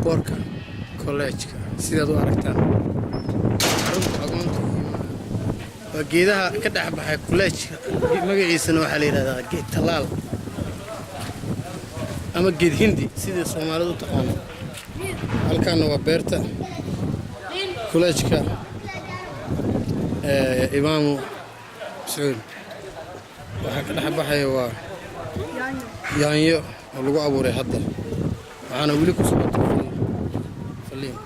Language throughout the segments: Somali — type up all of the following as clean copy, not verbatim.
Boorka kolleejka sidaad u aragtaan, xarunta agoonta waa geedaha ka dhex baxay kolleejka. Magaciisana waxaa la yidhahdaa geed tallaal ama geed hindi, sidii Soomaalidu u taqaano. Halkaana waa beerta kolleejka Imaamu Sacuud. Waxaa ka dhex baxaya waa yaanyo oo lagu abuuray hadda, waxaana weli ku socota faliin.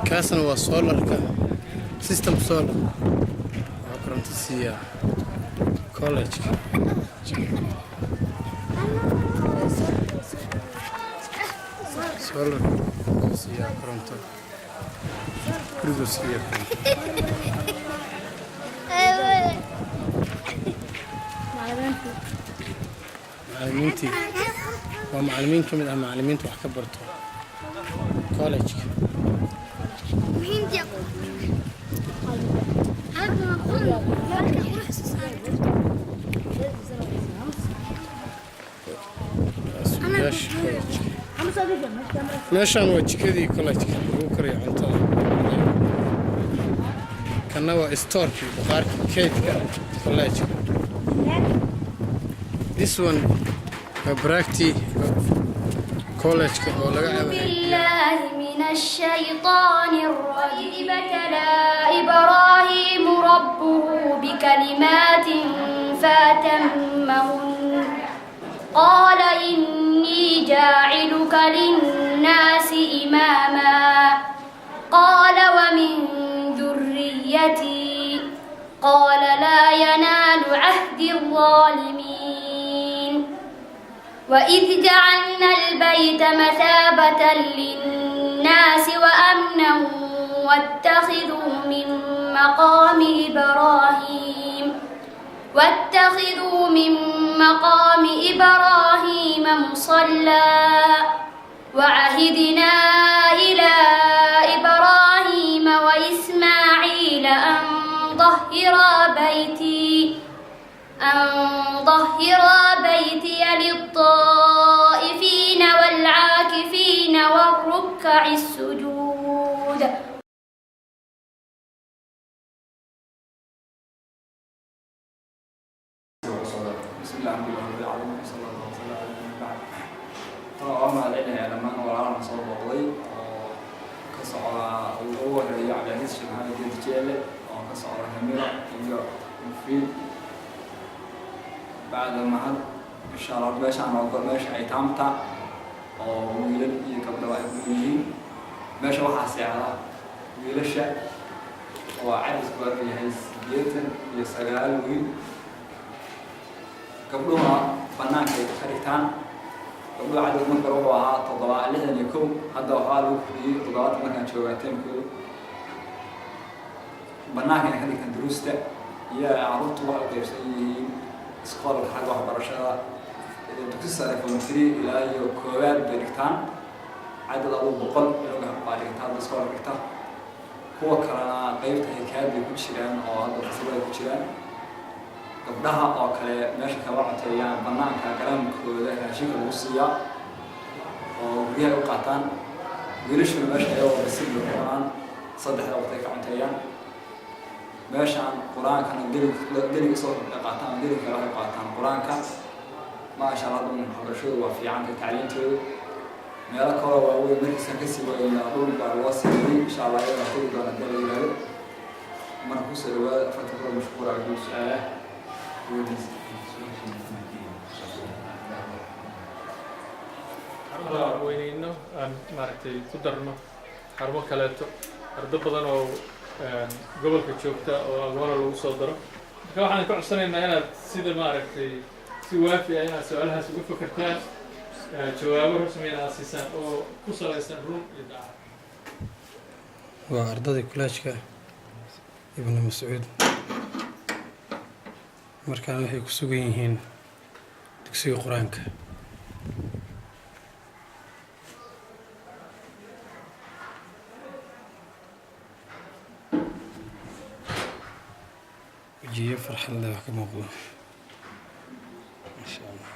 Kaasna waa solarka, system solar, waxaa koronto siiyaa collegeka. Solarka wuxuu siiyaa koronto, guriguu siiyaa koronto. Macallimiintii waa macallimiin ka mid ah macallimiinta wax ka barto collegeka. Hindi. Halkan waa qol marka qurux soo saarto. Suugaasha collegeka. Meeshaan waa jikadii collegeka lagu kariyo cuntada. Kanna waa storekii, bakhaarkii kaydka collegeka. This one waa baraagtii collegeka oo laga cabo. بالله من الشيطان الرجيم. ابتلى إبراهيم ربه بكلمات فأتمهن، قال إني جاعلك للناس إماما، قال ومن ذريتي؟ قال لا ينال عهد الظالمين. وإذ جعلنا البيت مثابة للناس وأمنا واتخذوا من مقام إبراهيم مصلى، وعهدنا إلى إبراهيم وإسماعيل أن طهرا بيتي للطائفين والعاكفين والركع السجود. بسم الله، الحمد لله رب العالمين، صلى الله وسلم على نبينا بعد. Waa mahadcelinayaa dhammaan walaalahan soo booqday oo ka socda, uu ugu horeeyo Cabdicasiis Sheekh Maxamed Geedi Jeele oo ka socda Himilo iyo Mufiid. Bacda mahad, insha Allah, meeshaan waa meesha ay taamta oo wiilal iyo gabdho ay ku yihiin. Meesha waxaa seexda wiilasha oo cadadkoodu yahay 89 wiil. Gabdhuhuna banaanka ay ka dhigtaan. Gabdhuhu cadad marka hore wuxuu ahaa 61, hadda waxaa lagu kordhiyey 70 markaan joogaa teemkooda. Banaanka inay ka dhigtaan duruusta iyo carruurtu waxay u qaybsan yihiin iskoolka xagga waxbarashada dugsi sare form 3 ilaa iyo koowaad bay dhigtaan. Cadad aduu 100 inuga baa dhigta hadda iskoolka dhigta. Kuwa kalena qeybta hikaad bay ku jiraan oo hadda fasalada ku jiraan. Gabdhaha oo kale meesha kama cunteeyaan, banaanka garaamkooda raashinka lagu siiyaa oo guryaha u qaataan. Wiilashuna meesha ayagoo bisil bay ku cunaan, saddexda waqti ay ka cunteeyaan. Meeshaan Qur-aankana geli geliga soo qaataan, geli kale waxay qaataan Qur-aanka. Maasha Allah, hadda waxbarashadu waa fiicanta, tacliintooda. Meelo kaloo waaweyn markiisaan kasii waayna dhul baa loo siiyey, insha Allah iyadana tegi doona hadii la yihahdo. Marka kusoo dhawaada afarta kula mashquula guud su-aalaha weydiisa. Xarunta aan weyneyno, aan maaragtay ku darno xarumo kaleeto, ardo badan oo gobolka joogta oo agoona lagu soo daro. Marka waxaan ka codsanaynaa inaad sida maaragtay si waafi ah inaad su-aalahaas uga fekertaan, jawaabo rasmiyana aad siisaan oo ku salaysan run iyo daacad. Waa ardadii kulaajka Ibnu Mascuud. Markaan waxay ku sugan yihiin dugsiga Qur-aanka. Wejiyo farxad leh wax ka muuqdo, masha Allah.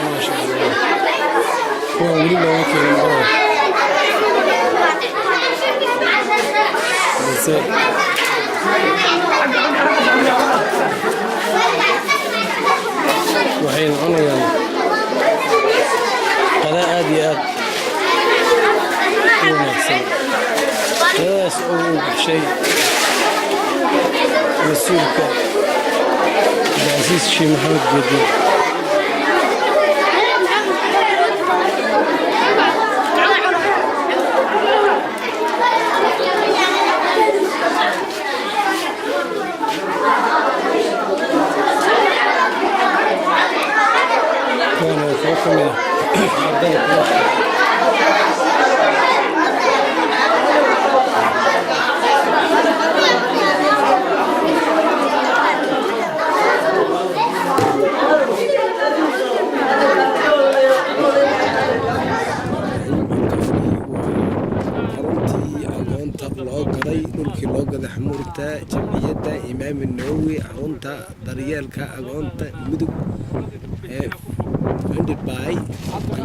Maasha Allah, kuwan weli looma keenin oo balse waxayna cunayaan qada aad iyo aad u wanaagsan, qadadaas oo uu baxshay mas-uulka Cabdicasiis Sheekh Maxamed Geedi. Kuwan oo kuwo ka mid ah ardada kuwa. Xaruntii agoonta loo gaday, dhulkii loo gaday xamuurta Jamciyadda Imaam Nawowi, xarunta daryeelka agoonta Mudug ee funded by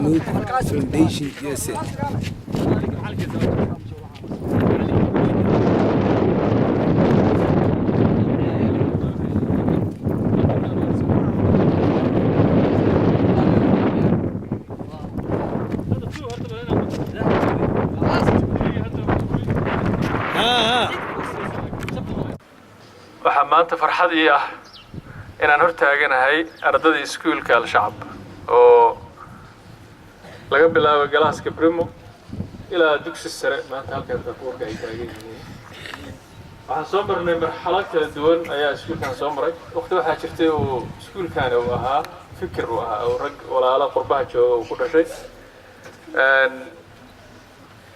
Mudug Foundation USA. Waxaa maanta farxad ii ah inaan hor taaganahay ardada iskuulka Al-Shacab oo laga bilaabo galaaska primo ilaa dugsi sare. Maanta halkan daquurka ay taagan yihiin, waxaan soo marnay marxalad kala duwan ayaa iskuulkan soo maray. Waqti waxaa jirtay uu iskuulkani uu ahaa fikir uu ahaa oo rag walaalo qurbaha jooga uu ku dhashay,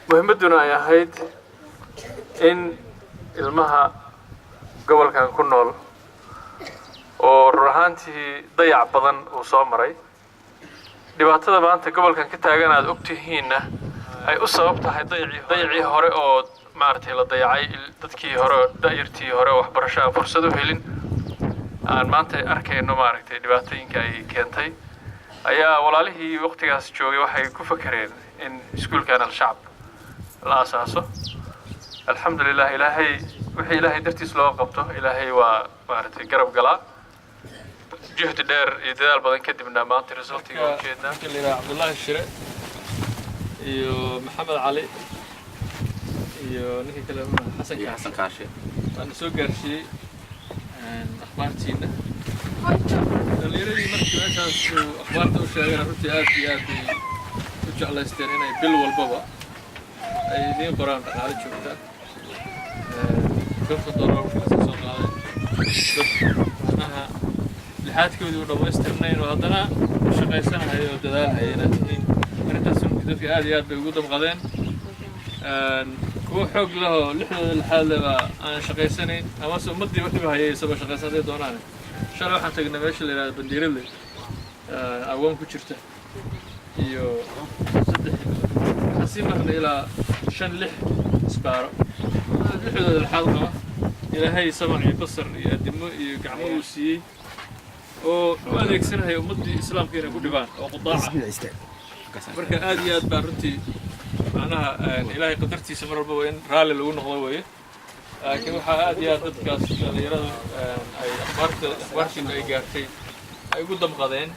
muhiimadduna ay ahayd in ilmaha gobolkan ku nool oo run ahaantii dayac badan uu soo maray, dhibaatada maanta gobolkan ka taagan aad ogtihiinna ay u sabab tahay dayacii hore oo maaragtay la dayacay dadkii hore oo da'yartii hore oo waxbarasho aan fursad u helin, aan maanta arkayno maaragtay dhibaatooyinka ay keentay, ayaa walaalihii waqtigaas joogay waxay ku fakereen in iskuulkan Al-Shacab la asaaso. Alxamdulilah, Ilaahay wixii Ilaahay dartiis loo qabto Ilaahay waa maaragtay garab galaa. Juhdi dheer iyo dadaal badan kadibna maanta resultiga ujeednaa. Ninka la yidhaha Cabdullaahi Shire iyo Maxamed Cali iyo ninka kale Xasan Xasan Kaashe waana soo gaarsiiyey akhbaartiina. Dhallinyaradii markii meeshaas uu akhbaarta u sheegana runtii aad iyo aad bay u jeclaysteen inay bil walbaba ay idiin qoraan dhaqaale joogta, $50 markaas soo qaaday. Dad macnaha lixaadkoodii u dhammaystirnayn oo haddana shaqaysanahaya oo dadaalhaya inaad tihiin, arrintaas runtii dadka aad iyo aad bay ugu damqadeen. Kuwo xoog leh oo lixdooda lixaad leh baa aan shaqaysanayn amase ummaddii u dhibahayay isagoo shaqaysan hadday doonaan. Shalay waxaan tagnay meesha la yidhahda Bandiiradle, agoon ku jirta iyo saddex, waxaan sii marnay ilaa shan lix isbaaro, lixdooda lixaad qaba, Ilaahay samac iyo basar iyo addimo iyo gacmo uu siiyey oo u adeegsanaya ummaddii islaamka inay ku dhibaan oo qudaaca. Marka aad iyo aad baan runtii macnaha Ilaahay qadartiisa mar walbaba in raalli lagu noqdo weeye, laakiin waxaa aad iyo aad dadkaas dhallinyaradu ay akhbaarta akhbaartiinu ay gaartay ay ugu damqadeen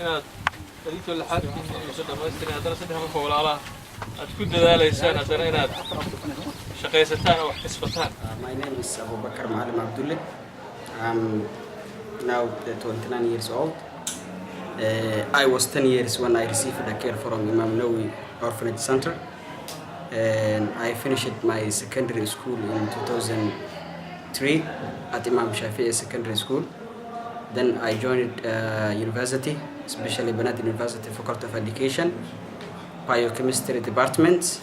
inaad adinkoo lixaadkiina uusan dhammaystirin haddana saddex qof oo walaalaha aad ku dadaalaysaan haddana inaad shaqaysataan oo wax kasbataan. My name is Abubakar Maalim Abdulle. I'm now 29 years old. I was 10 years when I received the care from Imam Nawawi Orphanage Center. And I finished my secondary school in 2003 at Imam Shafi'i Secondary School. Then I joined university, especially Banadir University Faculty of Education, Biochemistry Department.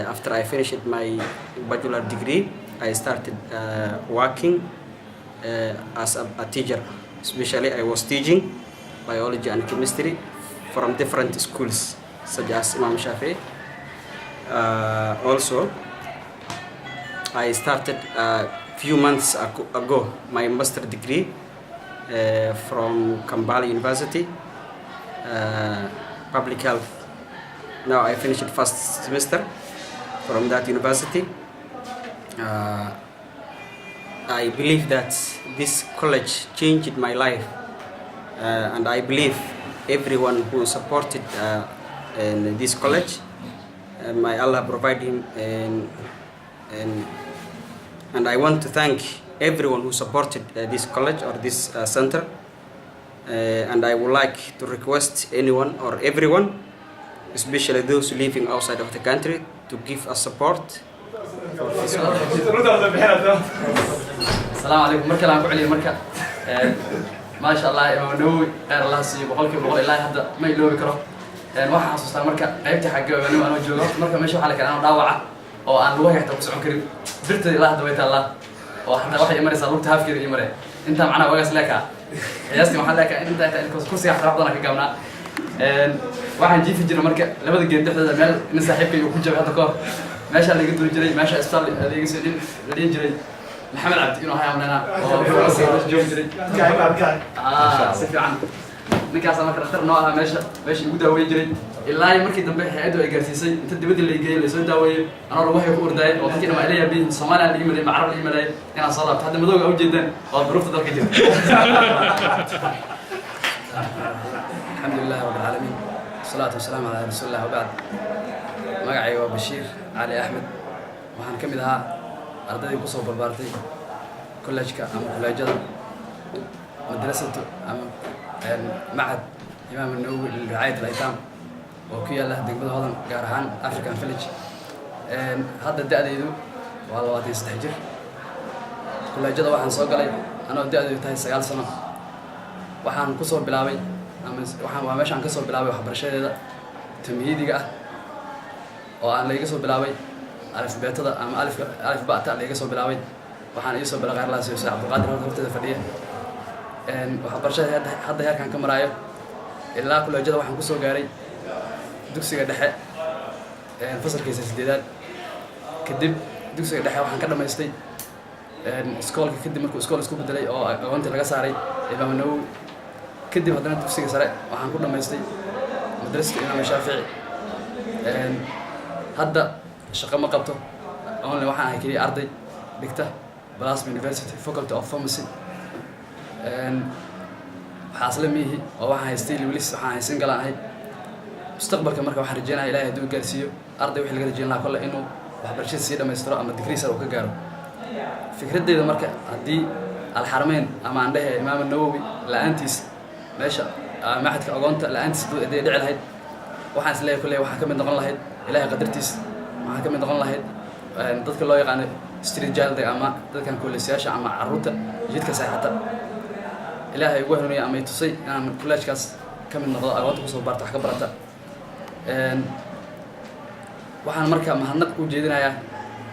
After I finished my bachelor degree, I started working as a teacher. Especially, I was teaching biology and chemistry from different schools, such as Imam Shafi. Also, I started a few months ago my master degree from Kampala University, public health. Now I finished first semester from that university. I believe that this college changed my life, and I believe everyone who supported in this college, may Allah provide him, and I want to thank everyone who supported this college or this center. And I would like to request anyone or everyone, especially those living outside of the country, to give us support for this college. Asalaamu calaykum. Mar kale aan ku celiyay marka. Maasha Allah, Imaam Nawowi khayr Allah siiyo 100%. Ilaahay hadda ma iloobi karo. Waxaan xasuustaa marka qaybtii xagga Imaam Nawowi anoo joogo. Horta marka meesha waxaa la keenay anoo dhaawaca oo aan lugaha xitaa ku socon karin. Birtada ilaa hadda way taallaa oo xataa waxay imaraysaa lugta haafkeeda ii mareen intaa, macnaha waagaas leekaa qiyaastii waxaan leekaa intaa xitaa kursiga xataa wax badan aan ka gaabnaa. Waxaan jiifi jiray marka labada geed dhexdooda meel nin saaxiibkay uu ku jabay hadda kahor. Meeshaa laga duri jiray, meesha isbitaal laga soo nin la dhihi jiray Maxamed Cabdi inuu ahay amlena oo meesha joogi jiray. Si fiican ninkaasa marka dhakhtar noo ahaa, meesha igu daaweyn jiray ilaa markii dambe hay-addu ay gaarsiisay inta dibadda la geeyey, lasoo daaweeyey anoo lagu ku ordaayay oo dadkii dhama ila yaabiin, Soomaaliya la imaday, macrab la imaday inaan soo laabto. Hadda madowga ujeedaan waa duruufta dalka jirta. الحمد لله رب العالمين، والصلاة والسلام على رسول الله، وبعد. Magacayga waa Bashiir Cali Axmed. Waxaan ka mid ahaa ardaydii kusoo barbaartay kollejka ama kolleejada madrasatu ama machad Imaam Nawowi liricaayat al-aytaam oo ku yaala degmada Hodan, gaar ahaan African Village. Hadda da-daydu waa 23 jir. Kolleejada waxaan soo galay anoo da-daydu tahay 9 sano. Waxaan kusoo bilaabay ama waxaan waa meeshaan kasoo bilaabay waxbarashadeeda tamhiidiga ah oo aan laiga soo bilaabay alifbeetada ama alifka alif bata laiga soo bilaabay. Waxaan iisoo bilay khayr laasiyo Sheekh Cabdulqaadir horta horteeda fadhiya. Waxbarashada hadda heerkaan ka maraayo ilaa kuleejada waxaan kusoo gaaray dugsiga dhexe fasalkiisa sideedaad. Kadib dugsiga dhexe waxaan ka dhamaystay iskoolka. Kadib markuu iskool isku bedelay oo aqoontii laga saaray Imaam Nawowi, kadib haddana dugsiga sare waxaan ku dhamaystay madrasada Imaam Shaafici. Hadda shaqo ma qabto, only waxaan ahay keliya arday dhigta Plasma University, Faculty of Pharmacy. Waxaa asla miihi oo waxaan haystay wilis, waxaan haysan galaan ahay. Mustaqbalka marka waxaan rajeynaya, Ilahay hadduu gaarsiiyo, arday wixii laga rajeyn lahaa kolle inuu waxbarashada sii dhamaystiro ama digrii sare uu ka gaaro. Fikradeyda marka, haddii Alxarameyn ama aan dhehe Imaam Nawowi la-aantiis meesha maxadka agoonta la-aantiis hadday dhici lahayd, waxaan isleeyahay kolley waxaan ka mid noqon lahayd, Ilaahay qadartiis, waxaan ka mid noqon lahayd dadka loo yaqaano street child ama dadkan kooleysayaasha ama carruurta jidka seexata. Ilaahay ugu hanuuniyay ama i tusay inaan kolleejkaas ka mid noqdo, agoonta kusoo barta, wax ka barata. Waxaan marka mahadnaq u jeedinayaa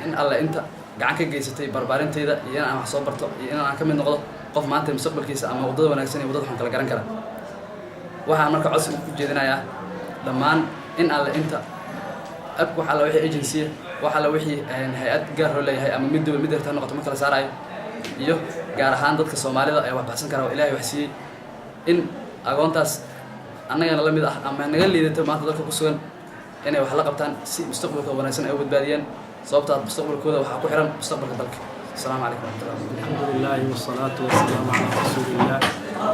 in alle inta gacan ka geysatay barbaarintayda iyo in aan wax soo barto iyo in aan ka mid noqdo qof maanta mustaqbalkiisa ama waddada wanaagsan iyo waddada xun kala garan kara. Waxaan marka codsi ku jeedinayaa dhammaan in alle inta ab wax alla wixii agency, wax alla wixii hay-ad gaar loo leeyahay ama mid dowlad mid ha noqoto, ma kala saarayo, iyo gaar ahaan dadka Soomaalida ee wax baxsan kara oo Ilaahay wax siiyey, in agoontaas annagana la mid ah ama naga liidato maanta dalka ku sugan inay wax la qabtaan si mustaqbalkooda wanaagsan ay u badbaadiyaan, sababtaa mustaqbalkooda waxaa ku xiran mustaqbalka dalka. Asalaamu calaykum waraxmatullah. الحمد لله والصلاة والسلام على رسول الله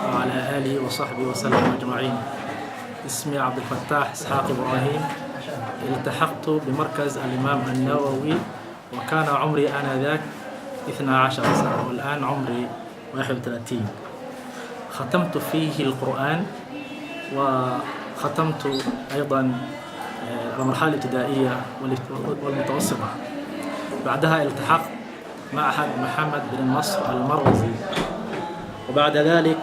وعلى آله وصحبه وسلم أجمعين. اسمي عبد الفتاح إسحاق إبراهيم. التحقت بمركز الإمام النووي وكان عمري آنذاك 12 سنة، والآن عمري 31. ختمت فيه القرآن وختمت أيضا المرحلة الابتدائية والمتوسطة. بعدها التحقت معهد محمد بن النصر المروزي، وبعد ذلك